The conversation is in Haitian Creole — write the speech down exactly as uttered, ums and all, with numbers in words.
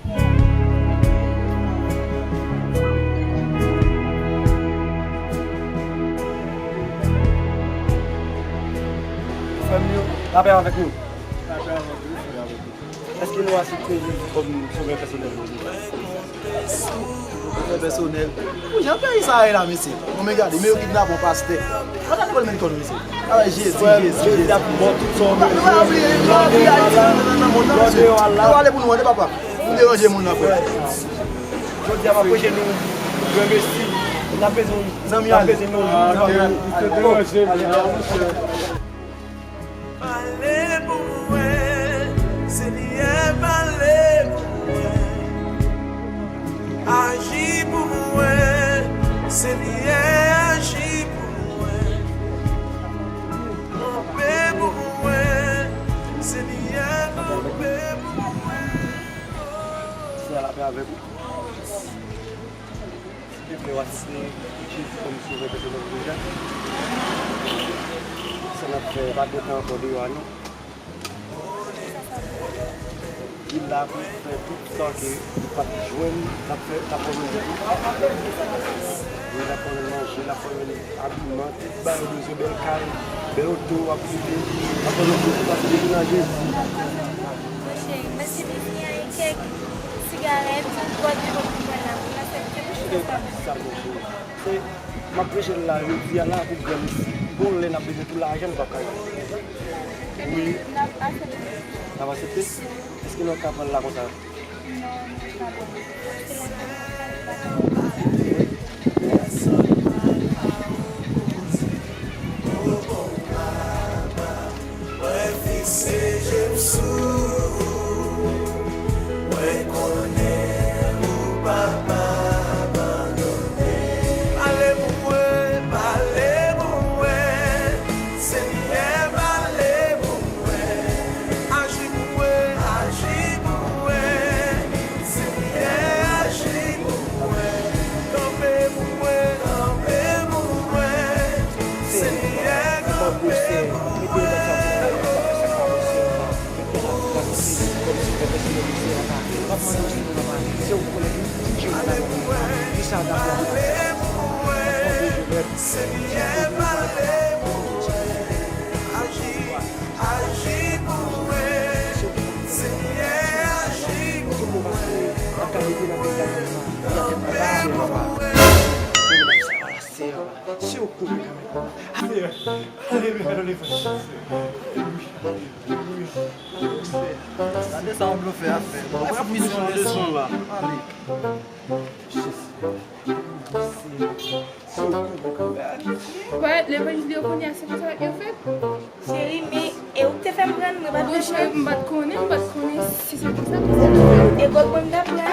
Frè m yo, lapè avèk nou. Lapè avèk nou. Èske nou aksepte Jezi kòm sovè pèsonèl nou? Sovè pèsonèl. Pou jan peyi sa a ye la, mesye. Bon, men gade, men yo kidnape yon pastè. Mwen gade kòl men kòl, mesye. Ah, Jezi, Jezi, Jezi. Jezi ap ban tout sa w bezwen. Nou pa bliye, nou pa bliye Ayiti nan, nan, nan mond nan, mesye. Nou pale pou nou an, papa. Nou deranje moun nan, frè. Jodi a, m ap preche nou, Gran Mesi. N ap bezwen, n ap bezwen nou. Ah, ok. Li te deranje m, ah, monchè. Pale pou mwen, Senyè, pale pou mwen. Aji pou mwen, Senyè, aji pou mwen. Kanpe pou mwen, Senyè, kanpe pou mwen. Senyè, lapè avèk ou. Silvouplè, w aksepte Jezi kòm sovè pèsonèl ou deja? Sa n ap fè, pa gen tan ankò deyò a non. Li la pou fè tout sa ke li pa t jwenn, l ap fè, l ap pran jwenn tou. Wi, l ap pran jwenn manje, l ap pran jwenn abiman, tout bagay ou bezwen, bèl kay, bèl oto, w ap kite, w ap pran jwenn tout, paske li nan Jezi. Monchè, mwen se pitit an, e kèk sigarèt, dwòg yo pou pran la, pou n aksepte pou chita sa. Sa, monchè. Se, m ap preche l la, jodi a la, pou Gran Mesi. Gon lè n ap bezwen pou lajan, nou p ap ka jwenn. Wi. N ap aksepte. N ap aksepte? Èske nou ka pran l la konsa? Non, nou pa pran l. Paske lè n ap pran l, nou pa ka pran l. Mwen fikse je m sou ou, mwen konnen ou p ap abandone. Pale pou mwen, pale pou mwen, Senyè, pale pou mwen. Aji pou mwen, aji pou mwen, Senyè, aji pou mwen. Kanpe pou mwen, kanpe pou mwen. Senyè, kanpe pou mwen. Senyè, pale pou mwen. Aji, aji pou mwen. Senyè, aji pou mwen. Kanpe pou mwen. Gade sa yon blofè ap fè. Mwen ap pran leson la. Kwè, levanjil yo kounye a, se konsa yo fèt? Cheri, men e ou k te fè m pran, mwen pa t konprann. Bon, cheri, m pa t konnen, m pa t konnen si se konsa, konsa yo fèt. E kot mwen m t ap pran?